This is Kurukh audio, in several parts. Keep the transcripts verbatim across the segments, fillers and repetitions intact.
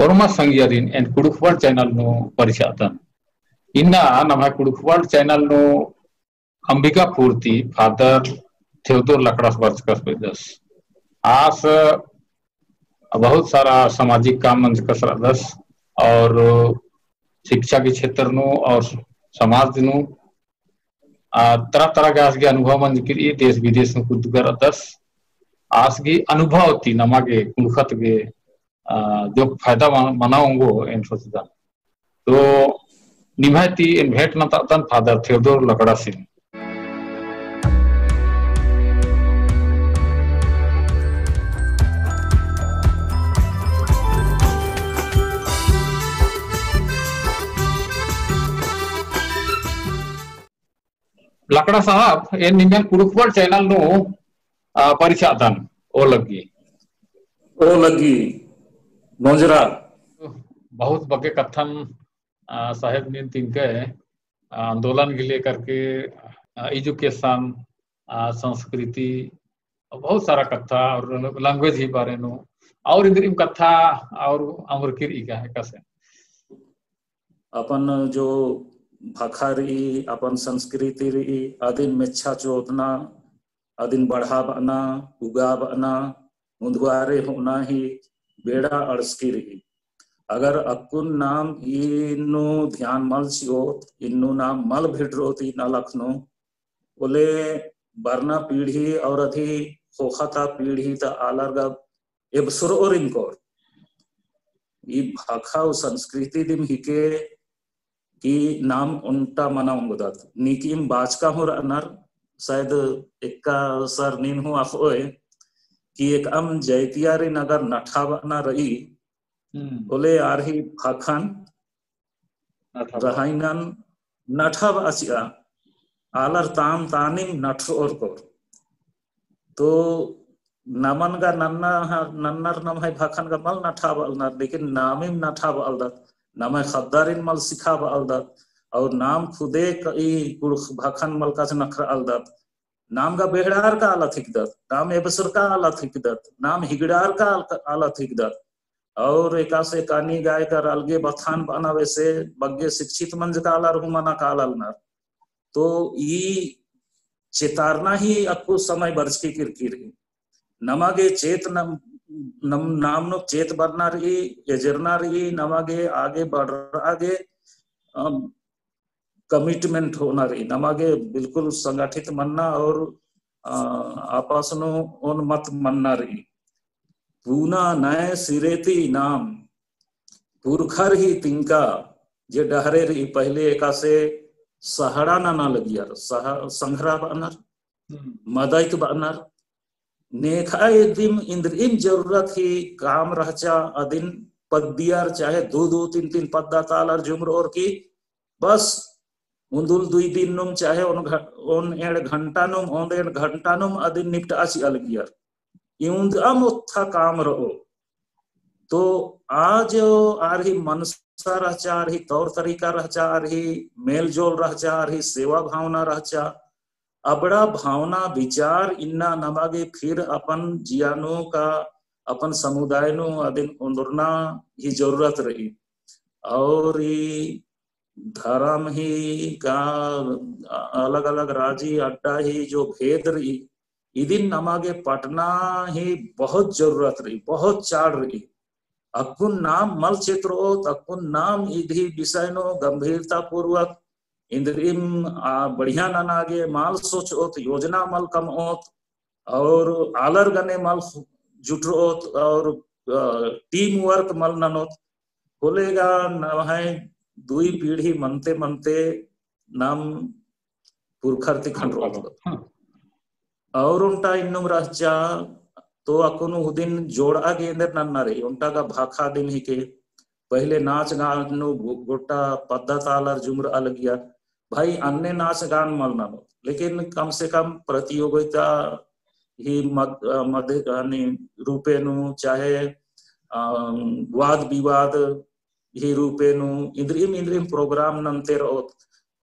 होरमा संगियारिन एन कुँड़ुख़ World channel नू परिछादन। इन्ना नम्है कुँड़ुख़ World channel नू अंबिकापुर ती फादर थियोदोर लकड़ास बरचकस बेद्दस। आस बहुत सारा सामाजिक काम मंजकस रअदस और शिक्षा के क्षेत्र नू और समाज नू, आ, तरह तरह के आस गे अनुभव मंजकी रई, देश विदेश नू कुद्दका रअदस। आस गे अनुभव ती नमा गे कुँड़ुख़त गे, आ, जो फायदा म-, मना ओंगो एन सोचदन। तो निम्है ती एन भेंट नन्तअदन फादर थियोदोर लकड़ासिन। लकड़ा साहब, एन निम्है कुँड़ुख़ World channel नू, आ, परिछादन, ओ लग्गी। ओ लग्गी, मोंजरा। बहुत बग्गे कत्थन, आ, साहेब नीन तिंकय, आ, आंदोलन के लिए करके, आ, education, आ, संस्कृति, बहुत सारा कत्था और language ही बारे नू, और इन्द्रिम कत्था और अमरकी रई का, एकासे। अपन जो भाखा रई, अपन संस्कृति रई, अदिन मेच्छा चोदना, अदिन बढ़ाबअना, उगाबअना, मुन्दुआरे होना ही बेड़ा अंड़सकी रई। अगर अक्कुन नाम इन्नु ध्यान मल चिओत, इन्नु नाम मल भिड़रओत ई नलख नू, ओले बरना पीढ़ी और अदी ख़ोख़ा ता पीढ़ी ता आलर गा एबसरओर इनकोर। ई भाखा और संस्कृति दिम हिके कि नाम ओन्टा मना ओंगदत। नीकिम बाचका हूँ रअनर, शायद एका सर नीन हूँ अख़ओय कि एकअम जैतियारिन अगर नठाबअना रई, हम्म। ओले आर ही भाखन नठाबआ। रहाइनन नठाबआ चिआ, आलर ताम तानिम नठरओर कोर। तो नमन गा नन्ना ह-, नन्नर नम्है भाखन गा मल नठाबअलनर, लेकिन नामिम नठाबअलदत, नम्है ख़द्दारिन मल सिखाबअलदत, और नाम खुदे क-, ई कुँड़ुख़ भाखन मलकाच नखरअलदत। नाम गा बेहड़ार का आलत हिकदत, नाम एबसर का आलत हिकदत, नाम हिगड़ार का आल-, आलत हिकदत। और एकासे कानी गाय का अलगे बथान बअना बेसे बग्गे शिक्षित मंजका आलर हूँ मना काललनर। तो ई चेतारना ही अक्कु समय बरचकी किरकी रई। नमा गे चेत नम-, नम-, नाम नू चेत बरना रई, एजरना रई, नमा गे आगे बढ़रआ गे, अम, commitment होना रई, नमा गे बिल्कुल संगठित मन्ना और, अ, आपस नू ओन मत मन्ना रई। पुना नए सिरे ती नाम पुरखर ही तिंका जे डहरे रई पहिले एकासे सहड़ा नना लगियर, सह-, संघरा बअनर, हम्म। मदइत बअनर। नेखा इदिम इन्द्रिम जरूरत ही काम रहचा अदिन पद्दियर चाहे दू दू तीन तीन पद्दा ता आलर जुमरओर की बस उन्दुल दुई दिन नुम चाहे ओन घ-, ओन एंड़ घंटा नुम, ओन एंड़ घंटा नुम अदिन निपटआ चिआ लगियर। इउन्दअम ओत्था काम रओ। तो आ जो आर ही मनसा रहचा, आर ही तौर तरीका रहचा, आर ही मेल जोल रहचा, आर ही सेवा भावना रहचा, अबड़ा भावना विचार इन्ना नमा गे फिर अपन जिया नू का अपन समुदाय नू अदिन ओन्दरना ही जरूरत रई। और ई धरम ही का अलग-अलग राजी अड्डा ही जो भेद रई, इदिन नमा गे पटना ही बहुत जरूरत रई, बहुत चाड़ रई। अक्कुन नाम मल चेतरओत, अक्कुन नाम इदी विषय नू गंभीरता पूर्वक इन्द्रिम, आ, बढ़िया नना गे मल सोचओत, योजना मल कमओत, और आलर गने मल जुटरओत, और, अ, team work मल ननोत, होले गा नम्है दुई पीढ़ी मनते मनते नाम पुरखर ती खंडरओत। हाँ। और ओन्टा इन्नुम रहचा, तो अक्कुन उदिन जोड़आ गे एन्देर नन्ना रई, ओन्टा गा भाखा दिम हिके, पहिले नाच गान नू गो-, गोट्टा पद्दा ता आलर जुमरआ लगियर, भाई अन्ने नाच गान मल ननोत, लेकिन कम से कम प्रतियोगिता ही मद-, अ, मद-, यानी रूपे नू चाहे, अ, वाद विवाद ही रूपे नू इन्द्रिम इन्द्रिम program नन्ते रओत।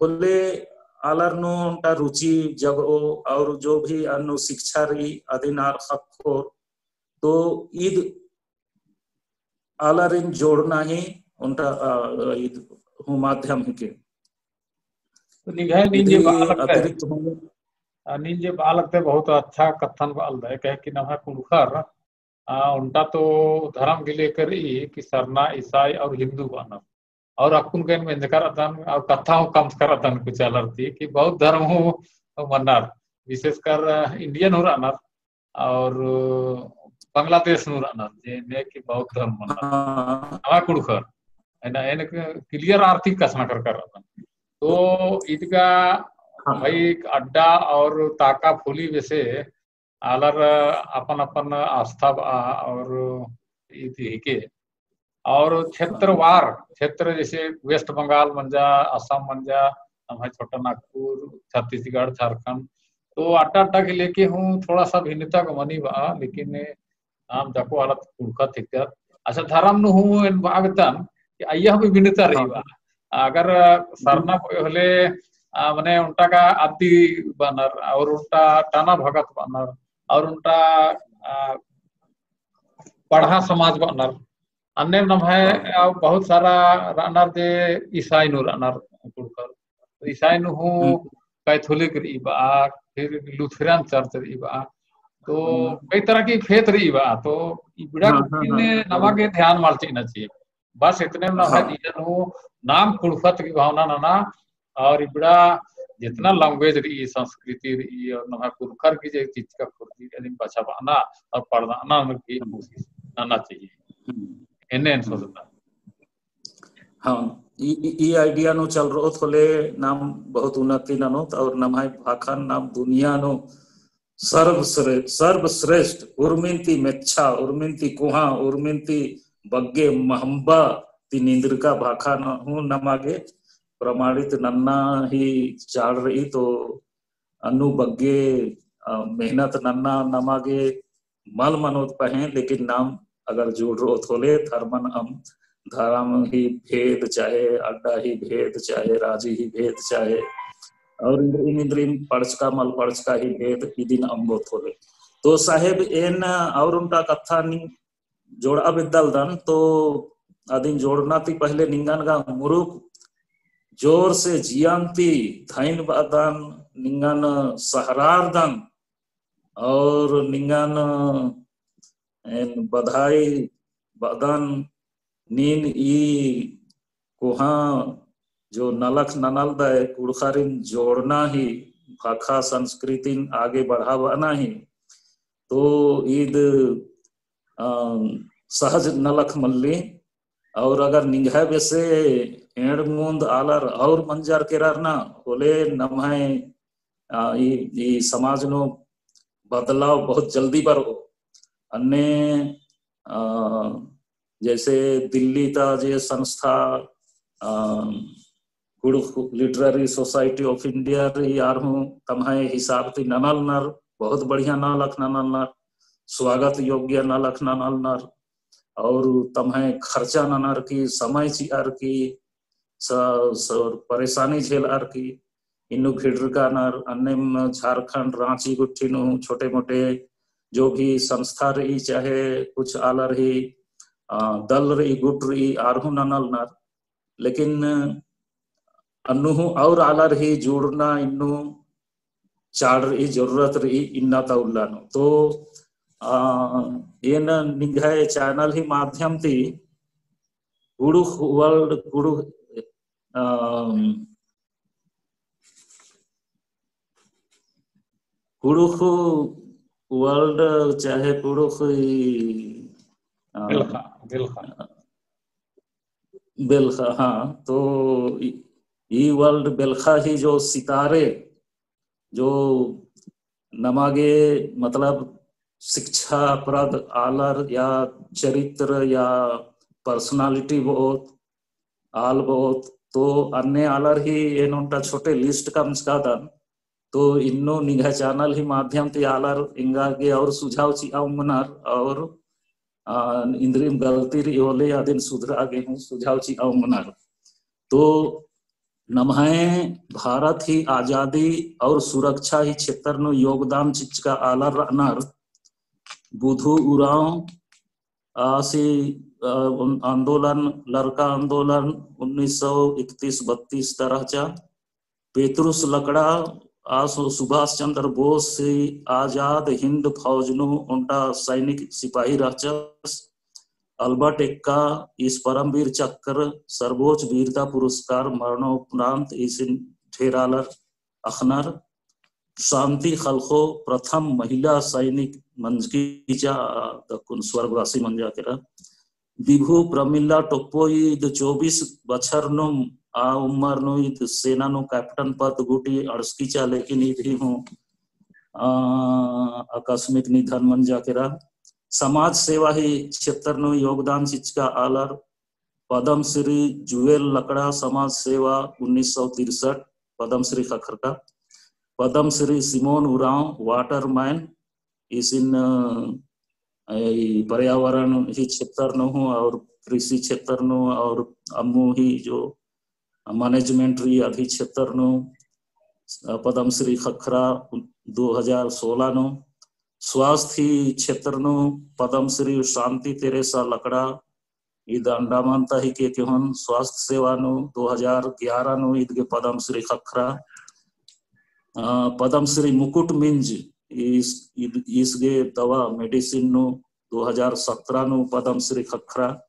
होले आलर नू ओन्टा रुचि जगओ और जो भी अन्नु शिक्षा रई अदिन आर ख़क्खोर। तो ईद आलारिन जोड़ना ही ओन्टा, अ, अ, ईद हूँ माध्यम हिके। तो निंग्है नीन जे इदरी बआ लगदय, अतिरिक्त हूँ। अ, नीन जे बआ लगदय बहुत अच्छा कत्थन बआ लगदय, काहे कि नम्है कुँड़ुख़र, अ, ओन्टा तो धरम गे लेकर ही कि सरना, ईसाई और हिन्दू बअनर। और अक्कुन गएन मेंजका रअदन, और कत्था हूँ कमचका रअदन कुछ आलर ती कि बौद्ध धर्म हूँ मन्नर, विशेषकर इंडियन हूँ रअनर और बांग्लादेश नू रअनर, जे ने कि बौद्ध धर्म मन्नर। हाँ। नम्है कुँड़ुख़र, है ना, एन clear आर ती कछनखरका रअदन। तो ईद गा हाँ। भाई अड्डा और ताका फुली बेसे आलर अपन अपन आस्था बआ और ईद हिके। और क्षेत्रवार, क्षेत्र जैसे वेस्ट बंगाल मंजा, असम मंजा, नम्है छोटा नागपुर, छत्तीसगढ़, झारखंड, तो अड्डा अड्डा गे लेके हूँ थोड़ा सा भिन्नता गा मनी बआ, लेकिन नाम जाको आलर कुँड़ुख़त हिकदत। अच्छा, धरम नू हूँ एन बआ बेद्दन कि अइय्या हूँ भिन्नता रई बआ। हाँ। अगर सरना बओय होले, अ, मने ओन्टा गा अद्दी बअनर और ओन्टा टाना भगत बअनर और ओन्टा, अ, पड़हा समाज बअनर। अन्ने नम्है, हाँ। अ, बहुत सारा रअनर जे ईसाई नू रअनर कुँड़ुख़र। ईसाई नू हूँ हम्म। कैथोलिक रई बआ, फिर लुथेरन चर्च रई बआ। तो हम्म। कई तरह की फेथ रई बआ। तो इबड़ा हाँ, हाँ, कुछ हाँ, हाँ। नमा गे ध्यान मल चिअना चाहिए। बस इतने में नम्है हाँ। जिया नू नाम कुँड़ुख़त की भावना नना, और इबड़ा जितना language रई, संस्कृति रई, और नम्है कुँड़ुख़र की जे चिच्चका खुर्जी, अदिन बछाबअना और पढ़ना की हम्म। कोशिश नना चाहिए। हम्म। एन्ने एन हम्म। सोचदन। हाँ, ई, ई, ई idea नू चल रओत होले नाम बहुत उन्नति ननोत, और नम्है भाखन नाम दुनिया नू सर्वश्रे-, सर्वश्रेष्ठ, उर्मिन ती मेच्छा, उर्मिन ती कोहाँ, उर्मिन ती बग्गे महम्बा ती निंद्रका भाखा नू हूँ नमा गे प्रमाणित नन्ना ही चाड़ रई। तो अन्नु बग्गे, अ, मेहनत नन्ना नमा गे मल मनोत पहें, लेकिन नाम अगर जोड़ रओत होले धर्मन अम्म, धर्म ही भेद, चाहे अड्डा ही भेद, चाहे राजी ही भेद, चाहे और इन्द्रिम, इन्द्रिम पढ़चका मल पढ़चका ही भेद इदिन अम्बोत होले। तो साहेब एन और ओन्टा कत्था नीन जोड़आ बेद्दालदन, तो अदिन जोड़ना ती पहले निंगन गा मुरुख जोर से जियन ती धइन बअदन, निंगन सहरारदन, और निंगन एन बधाई बअदन। नीन ई कोहाँ जो नलख ननालदय कुँड़ुख़रिन जोड़ना ही, भाखा संस्कृतिन आगे बढ़ाबअना ही, तो ईद, अ, सहज नलख मल्ली। और अगर निंग्है बेसे एंड़ मुन्द आलर और मंजर केरर ना होले नम्है, अ, ई, ई समाज नू बदलाव बहुत जल्दी बरओ। अन्ने, अ, जैसे दिल्ली ता जे संस्था, अ, कुँड़ुख़ Literary Society of India रई, आर हूँ तम्है हिसाब ती ननालनर, बहुत बढ़िया नलख ननालनर, स्वागत योग्य नलख ननालनर, और तम्है खर्चा ननर की, समय चिअर की, स-, स-, परेशानी झेलअर की, इन्नु भिड़रकानर, अन्नेम झारखंड, राँची गुट्ठी नू छोटे मोटे जो भी संस्था रई, चाहे कुछ आलर ही, अ, दल रई, गुट रई, आर हूँ ननालनर। लेकिन अन्नु हूँ और आलर ही जुड़ना इन्नु चाड़ रई, जरूरत रई, इन्ना ता उल्ला नू। तो, अ, एन निंग्है channel ही माध्यम ती कुँड़ुख़ world, कुँड़ुख़, अ, कुँड़ुख़ world चाहे कुँड़ुख़ ई, अ, बेलख़ा, बेलख़ा। बेलख़ा, हाँ, तो ई, ई world बेलख़ा ही जो सितारे, जो नमा गे मतलब शिक्षाप्रद आलर या चरित्र या personality बओत, आल बओत, तो अन्ने आलर ही एन ओन्टा छोटे list कमचकादन, तो इन्नु निंग्है channel ही माध्यम ती आलर एंगा गे और सुझाव चिआ ओंगनर और, आ, इन्द्रिम गलती रई होले अदिन सुधरआ गे हूँ सुझाव चिआ ओंगनर। तो नम्है भारत ही आजादी और सुरक्षा ही क्षेत्र नू योगदान चिच्चका आलर रअनर बुधु उराँव, आसी, अ, उन-, आंदोलन, लरका आंदोलन उन्नीस सौ इकतीस बत्तीस ता रहचा। पेतरुस लकड़ा आ सु-, सुभाष चंद्र बोस ही आजाद हिंद फौज नू ओन्टा सैनिक सिपाही रहचस। अल्बर्ट एक्का ईस परमवीर चक्र, सर्वोच्च वीरता पुरस्कार, मरणोपरांत ईसिन ढेर आलर अख़नर। शांति ख़लख़ो प्रथम महिला सैनिक मंजकी चा, अक्कुन स्वर्गवासी मंजा केरा। बिभु प्रमिला टोप्पो ईद चौबीस बछर नुम आ उम्मर नू ईद सेना नू कैप्टन पद गूटी अंड़सकी चा, लेकिन ईद ही हूँ, आ, आकस्मिक निधन मंजा केरा। समाज सेवा ही क्षेत्र नू योगदान चिच्चका आलर पद्मश्री जुएल लकड़ा समाज सेवा उन्नीस सौ तिरसठ, पद्मश्री ख़क्खरका। पद्मश्री सिमोन उरांव waterman, ईसिन, अ, ई पर्यावरण ही क्षेत्र नू हूँ और कृषि क्षेत्र नू और अम्मू ही जो management रई अदही क्षेत्र नू, अ, पद्मश्री ख़क्खरा दो हजार सोलह नू। स्वास्थ्य ही क्षेत्र नू पद्मश्री शांति तेरेसा लकड़ा, ईद अंडमान ता हिके केहोन। स्वास्थ्य सेवा नू दो हजार ग्यारह नू ईद गे पद्मश्री ख़क्खरा। अ, पद्मश्री मुकुट मिंज ईस, ईद, ईस गे दवा medicine नू दो हजार सत्रह नू पद्मश्री ख़क्खरा।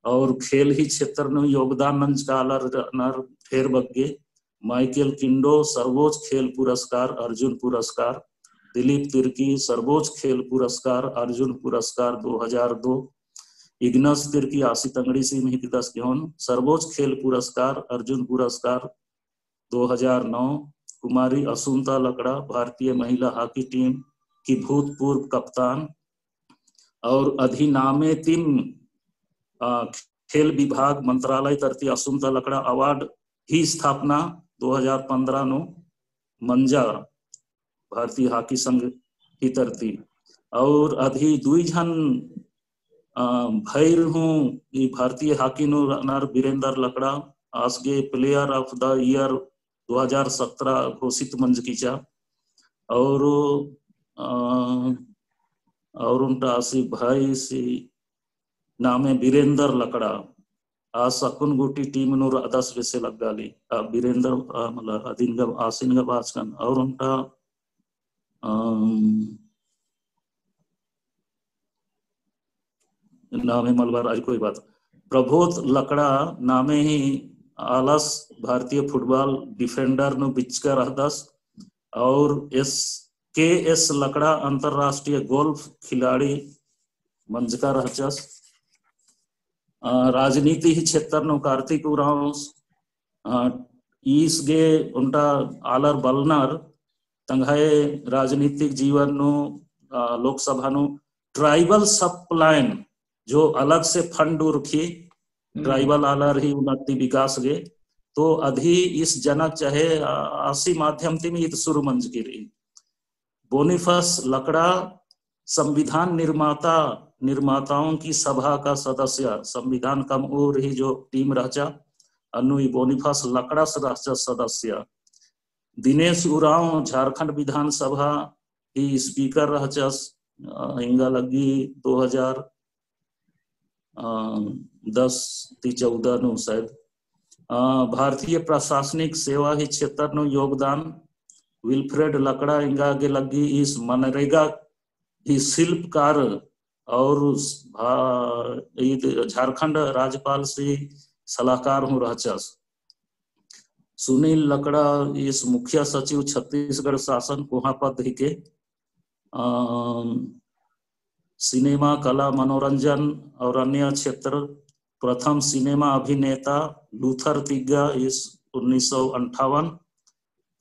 और खेल ही क्षेत्र नू योगदान नंजका आलर रअनर ढेर बग्गे। माइकल किंडो सर्वोच्च खेल पुरस्कार, अर्जुन पुरस्कार, दिलीप तिर्की सर्वोच्च खेल पुरस्कार, अर्जुन पुरस्कार दो हजार दो, इग्नस तिर्की आसी तंगड़ी सिम हिकदस केहोन सर्वोच्च खेल पुरस्कार, अर्जुन पुरस्कार दो हजार नौ, कुमारी असुंता लकड़ा भारतीय महिला hockey team की भूतपूर्व कप्तान, और अदही नामे तिम, आ, खेल विभाग मंत्रालय तरती असुंता लकड़ा award ही स्थापना दो हजार पन्द्रह नू मंजा भारतीय hockey संघ ही तरती। और अदही दुई झन, आ, भैर हूँ ई भारतीय hockey नू रअनर वीरेंद्र लकड़ा आस गे player of the year दो हजार सत्रह घोषित मंजकी चा। और, अ, और ओन्टा आसी भाई सी नामे वीरेंद्र लकड़ा, आस अक्कुन गूटी team नू रअदस बेसे लग्गाली। आ, वीरेंद्र, आ, मतलब, अदिन गा, आसिन गा बाचकन। और ओन्टा, अम, नामे मलबार, आज कोई बात। प्रबोध लकड़ा नामे ही आलस भारतीय football defender नू बिच्चका रहदस और एस, के एस लकड़ा अंतर्राष्ट्रीय golf खिलाड़ी मंजका रहचस। अ, राजनीति ही क्षेत्र नू कार्तिक उरांव, अ, ईस गे ओन्टा आलर बलनर तंग्है राजनीतिक जीवन नू, अ, लोकसभा नू tribal sub plan जो अलग से fund उरखी, हम्म। Tribal आलर ही उन्नति विकास गे, तो अदही ईस जनक चाहे, अ, आसी माध्यम तिम ईद शुरू मंजकी रई। बोनिफास लकड़ा संविधान निर्माता, निर्माताओं की सभा का सदस्य, संविधान कमओर ही जो team रहचा, अन्नु ई बोनिफास लकड़ास रहचा सदस्य। दिनेश उरांव झारखंड विधानसभा ही speaker रहचस, अ, एंगा लग्गी दो हजार, अ, दस ती चौदह नू शायद। अ, भारतीय प्रशासनिक सेवा ही क्षेत्र नू योगदान, विल्फ्रेड लकड़ा एंगा गे लग्गी ईस मनरेगा ही शिल्पकार और भा-, ईद झारखंड राज्यपाल सी सलाहकार हूँ रहचस। सुनील लकड़ा ईस मुखिया सचिव छत्तीसगढ़ शासन कोहाँ पद हिके। अम, सिनेमा, कला, मनोरंजन और अन्य क्षेत्र, प्रथम सिनेमा अभिनेता लूथर तिग्गा ईस उन्नीस सौ अंठावन,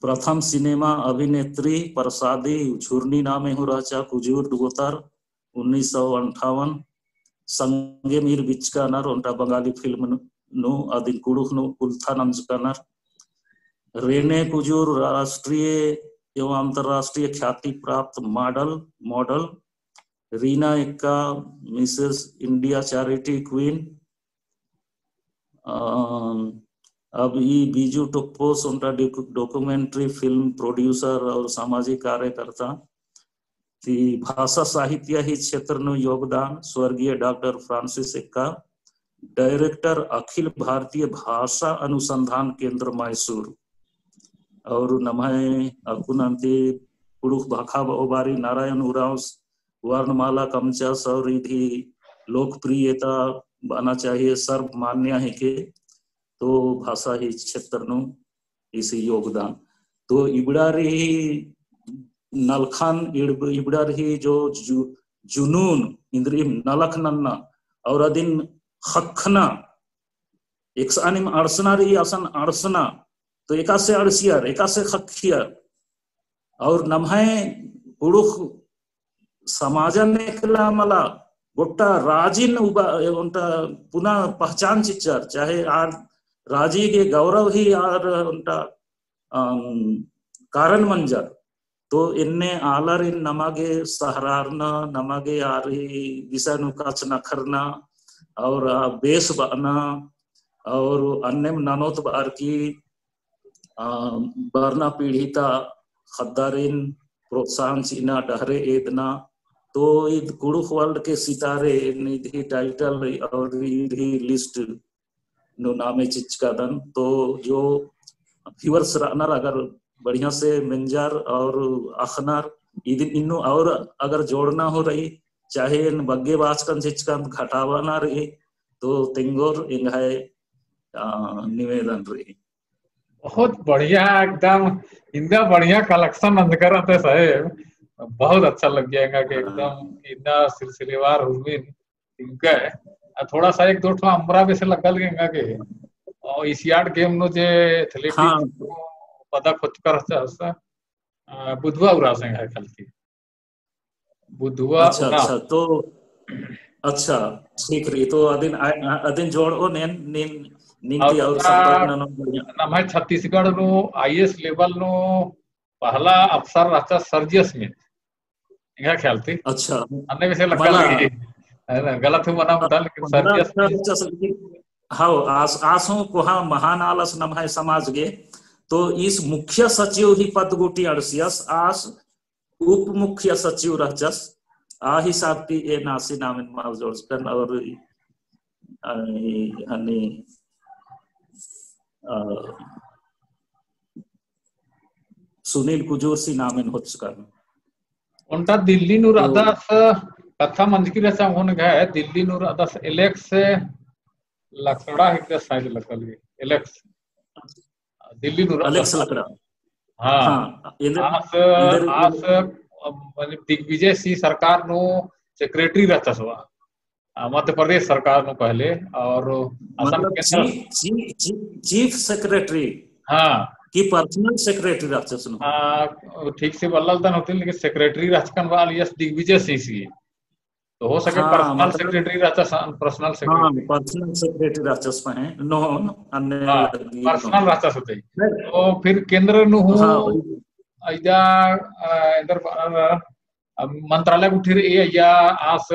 प्रथम सिनेमा अभिनेत्री परसादी झुरनी नामे हूँ रहचा कुजूर डुगोतर उन्नीस सौ अंठावन, संगेम ईर बिच्चकानर ओन्टा बंगाली film नू, अदिन कुँड़ुख़ नू कुल्था नंजकानर। रेने कुजूर राष्ट्रीय एवं अंतर्राष्ट्रीय ख्याति प्राप्त model, model। रीना एक्का Missus India charity queen। अम, अब ई बीजू टोप्पोस ओन्टा docu-, documentary film producer और सामाजिक कार्यकर्ता। ती भाषा साहित्य ही क्षेत्र नू योगदान स्वर्गीय डॉक्टर फ्रांसिस एक्का, डायरेक्टर अखिल भारतीय भाषा अनुसंधान केंद्र मैसूर। और नम्है अक्कुन अन्ती कुँड़ुख़ भाखा बओ बारी नारायण उराँवस वर्णमाला कमचस और इदी लोकप्रियता बअना चाहिए, सर्वमान्य हेके, तो भाषा ही क्षेत्र नू इसी योगदान। तो इबड़ा रई नलखन, इब-, इबड़ा रई जो जु-, जुनून, इन्द्रिम नलख नन्ना, और अदिन ख़क्खना, एकसानिम अंड़सना रई, असन अंड़सना, तो एकासे अंड़सियर, एकासे ख़क्खियर, और नम्है कुँड़ुख़ समाजन एकला मला, गोट्टा राजिन उबा, ओन्टा पुना पहचान चिच्चर, चाहे आर राजी गे गौरव ही आर ओन्टा, अम, कारण मंजर। तो एन्ने आलारिन नमा गे सहरारना, नमा गे आर ही विषय नू कछनखरना, और आ बेस बअना, और अन्नेम ननोत बअर की अ, बरना पीढ़ी ता ख़द्दारिन प्रोत्साहन चिअना, डहरे एदना, तो ईद कुँड़ुख़ World के सितारे निधि title और ईद ही list नू नामे चिच्चकादन। तो जो viewers रअनर अगर बढ़िया से मेंजर और अख़नर, इदिन इन्नु और अगर जोड़ना हूँ रई, चाहे एन बग्गे बाचकन चिच्चकन घटाबअना रई, तो तेंगोर एंग्है, अ, निवेदन रई। बहुत बढ़िया, एकदम इन्ना बढ़िया collection नंजकर रहते साहेब, बहुत अच्छा लग्गिया एंगा के हाँ। एकदम इन्ना सिलसिलेवार हुरमिन इनका। आ, थोड़ा सा एक दो ठो अम्बरा बेसे लग्गल गे एंगा के, और Asian Game नू जे athletics हाँ। नू पदक होचकर रहचा हस, आ, बुधवा उराँवस एंग्है ख्याल ती। बुधवा अच्छा, उराँव। अच्छा, तो अच्छा, ठीक रई। तो अदिन आ-, आ-, अदिन जोड़ओन एन, नीन, नीन और ती और उतना संपर्क ननोन बढ़िया। नम्है छत्तीसगढ़ नू IAS level नू पहला अफसर रहचा सर्जियस स्मिथ। एंग्है ख्याल ती। अच्छा। अन्ने बेसे लग्गल मला गे, है ना, गलत हूँ मना मता, लेकिन पहला सर्जियस अफसर स्मिथ। रहचा सर्जियस, हाँ, आस, आस हूँ कोहाँ महान आलस नम्है समाज गे। तो ईस मुख्य सचिव ही पद गूटी अंड़सियस, आस उप मुख्य सचिव रहचस, आ हिसाब ती एन आसी नामेन मल जोड़चकन और, अ, ई, हनी, अ, सुनील कुजूरसी नामेन होचकन। ओन्टा दिल्ली नू तो रअदस, कत्था मंजकी रहचा ओंगोन गे, दिल्ली नू रअदस एलेक्स लकड़ा हिकदस शायद लग्गल गे, एलेक्स। दिल्ली नू रअदस। एलेक्स लकड़ा। हाँ। हाँ, एन्देर, आस, एन्देर आस, मतलब दिग्विजय सिंह सरकार नू secretary रहचस वा। आ, मध्य प्रदेश सरकार नू पहले, और असम मतलब केंद्र chief, chief, chief, chief secretary हाँ। की personal secretary रहचस नू? आ, ठीक से बल्लल तन होतिन, लेकिन secretary रहचकन बआ लगियस दिग्विजय सिंह सी। तो हो सके हाँ, personal मतलब secretary रहचस, personal हाँ, secretary। Personal secretary रहचस पहें, नोहन, अन्ने हाँ, लगी personal नोहन। रहचस होते। नहीं। तो फिर केंद्र नू हूँ, हाँ, वही। इदा, आ, इधर, आ, आ, मंत्रालय गुट्ठी रई, या आस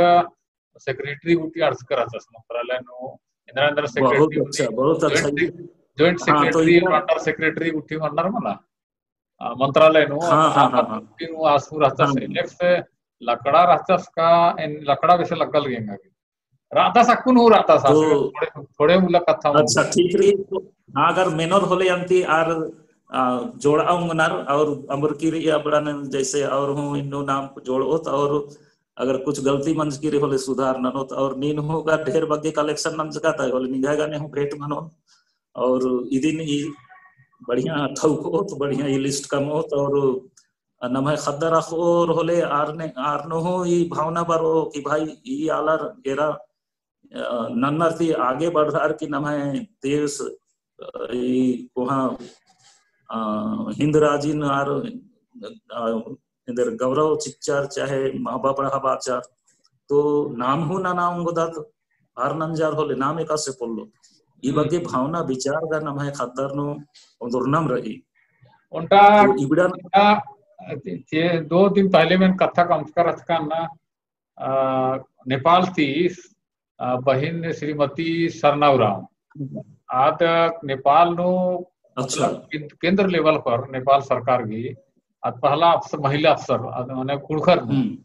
secretary गुट्ठी अंड़सकर रहचस मंत्रालय नू, एन्देर एन्देर बहुत secretary अच्छा, गुट्ठी, बहुत अच्छा। Joint, ये joint हाँ, तो secretary, इधर under secretary गुट्ठी मन्नर मला। आ, मंत्रालय नू, हाँ, हाँ, हाँ, हाँ। नू आस हूँ रहचस, हाँ। एलेक्स लकड़ा रहचस का, एन लकड़ा बेसे लग्गल गे एंगा गे। रअदस अक्कुन हूँ रअदस, तो थोड़े, थोड़े मुला कत्था अच्छा, ठीक रई। तो हाँ, अगर मेनोर होले अन्ती आर, आ, जोड़आ ओंगनर और अम्बरकी रई अबड़न जैसे और हूँ इन्नु नाम जोड़ओत और अगर कुछ गलती मंजकी रई होले सुधार ननोत और नीन हूँ का ढेर बग्गे collection नंजका ता होले निंग्है गने हूँ भेंट मनोन। और इदिन ई बढ़िया ठौकओत, बढ़िया ई list कमओत और नम्है ख़द्दर अख़ओर होले आरने, आरनो हूँ ई भावना बरओ कि भाई ई आलर एरा, अ, नन्नर ती आगे बढ़रअर की नम्है देश, अ, ई कोहाँ, अ, हिन्द राजिन आर, अ, एन्देर गौरव चिच्चर चाहे महबा बढ़ाबाचर, तो नाम हूँ नना ओंगदत, आर नंजर होले नाम एकासे पोल्लो। ई हम्म। बग्गे भावना विचार गा नम्है ख़द्दर नू ओन्दुरनम रई। ओन्टा, तो इबड़ा ओन्टा, जे दो दिन पहले में कत्था कमचकर रहचकन ना, अ, नेपाल ती, अ, बहिन श्रीमती सरना उराँव। आद नेपाल नू, अच्छा। मतलब, केंद-, केंद्र level पर नेपाल सरकार गही आद पहला अफसर, महिला अफसर, आद मने कुँड़ुख़र नू, हम्म।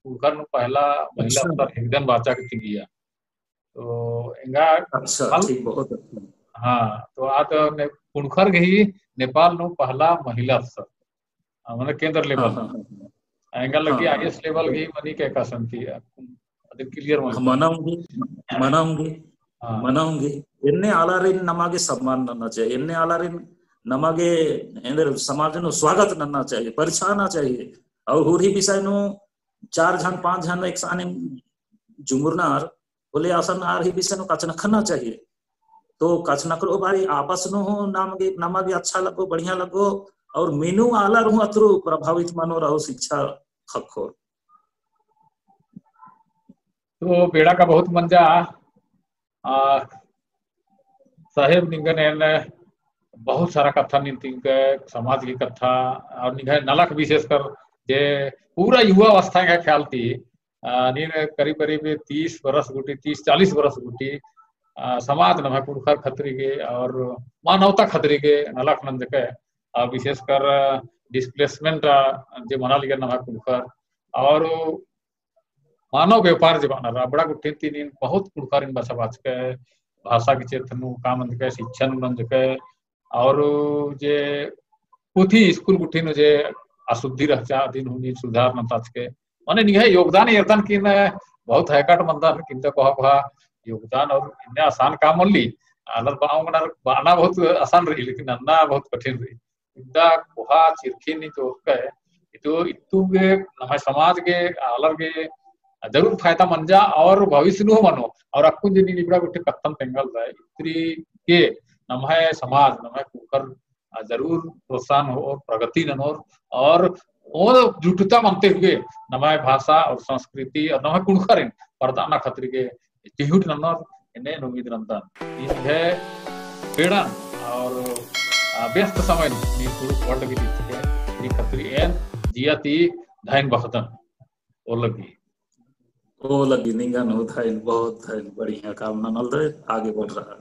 कुँड़ुख़र नू पहला महिला अच्छा। अफसर हिकदन बाचा के तिंगिया। तो एंगा अच्छा, हल-, ठीक, बहुत अच्छा। हाँ, तो आद ने कुँड़ुख़र गही नेपाल नू पहला महिला अफसर, आ, मने केंद्र level। हाँ, हाँ, हाँ, हाँ। एंगा लगी हाँ, हाँ, IAS level हाँ। गही मनी के कासन थी, आ, अदिन clear मनी। हाँ, मनाऊंगी, मनाऊंगी, हाँ। मनाऊंगी। एन्ने आलारिन नमा गे सम्मान नन्ना चाहिए, एन्ने आलारिन नमा गे एन्देर समाज नू स्वागत नन्ना चाहिए, परिछाना चाहिए। और हुरही विषय नू चार झन, पाँच झन एकसानिम जुमुरनार, होले असन आर ही विषय नू कछनखरना चाहिए। तो कछनखरो बारी आपस नू हूँ नाम गे, नमा गे अच्छा लग्गो, बढ़िया लग्गो, और मेनू आलर हूँ अतरो प्रभावित मनोर और शिक्षा ख़क्खोर। तो बेड़ा का बहुत मंजा, आ, साहेब निंगन एन बहुत सारा कत्था नीन तिंगके समाज की कत्था और निंग्है नलख विशेषकर जे पूरा युवा अवस्था का ख्याल ती, आ, नीन करीब करीब तीस बरस गूटी, तीस चालीस बरस गूटी, आ, समाज नम्है कुँड़ुख़र खतरी गे और मानवता खतरी गे नलख नंजके, आ, विशेषकर displacement, आ, जे मना लगियर नम्है कुँड़ुख़र और मानव व्यापार जे बअनर, अबड़ा गुट्ठिन ती नीन बहुत कुँड़ुख़ारिन बछाबाचके, भाषा के क्षेत्र नू काम नंजके, शिक्षा नू नंजके, और जे पुथी स्कूल गुट्ठिन नू जे अशुद्धि रहचा, अदिन हूँ नीन सुधार नंताचके। माने निंग्है योगदान एरदन किन बहुत हैकाट मंदन, किंतु कोहा कोहा योगदान और इन्ने आसान काम मल्ली, आलर बअना, बअना बहुत आसान रई, लेकिन नन्ना बहुत कठिन रई। इवंदा कोहा चिरखी नी तो कहे, इतो इत्तु गे नम्है समाज गे, आलर गे जरूर फायदा मंजा और भविष्य नू मनो। और अक्कुन जे नीन इबड़ा गुट्ठी कत्थन तेंगालदय, इतरी गे नम्है समाज, नम्है कुँड़ुख़र, आ, जरूर प्रोत्साहन होओर, प्रगति ननोर और ओन जुटता मनते हुए नम्है भाषा और संस्कृति और नम्है कुँड़ुख़ारिन परदअना खतरी गे चिहुट ननोर एन्ने उम्मीद नन्दन। इन्ने बेड़न और, आ, व्यस्त समय नू नीन कुँड़ुख़ World गे चिच्चके, नी खतरी एन जिया ती धैन बअदन। ओ लगी। ओ लगी निंगन हूँ धैन, बहुत धैन, बढ़िया काम ननालदय, आगे बढ़ रहा।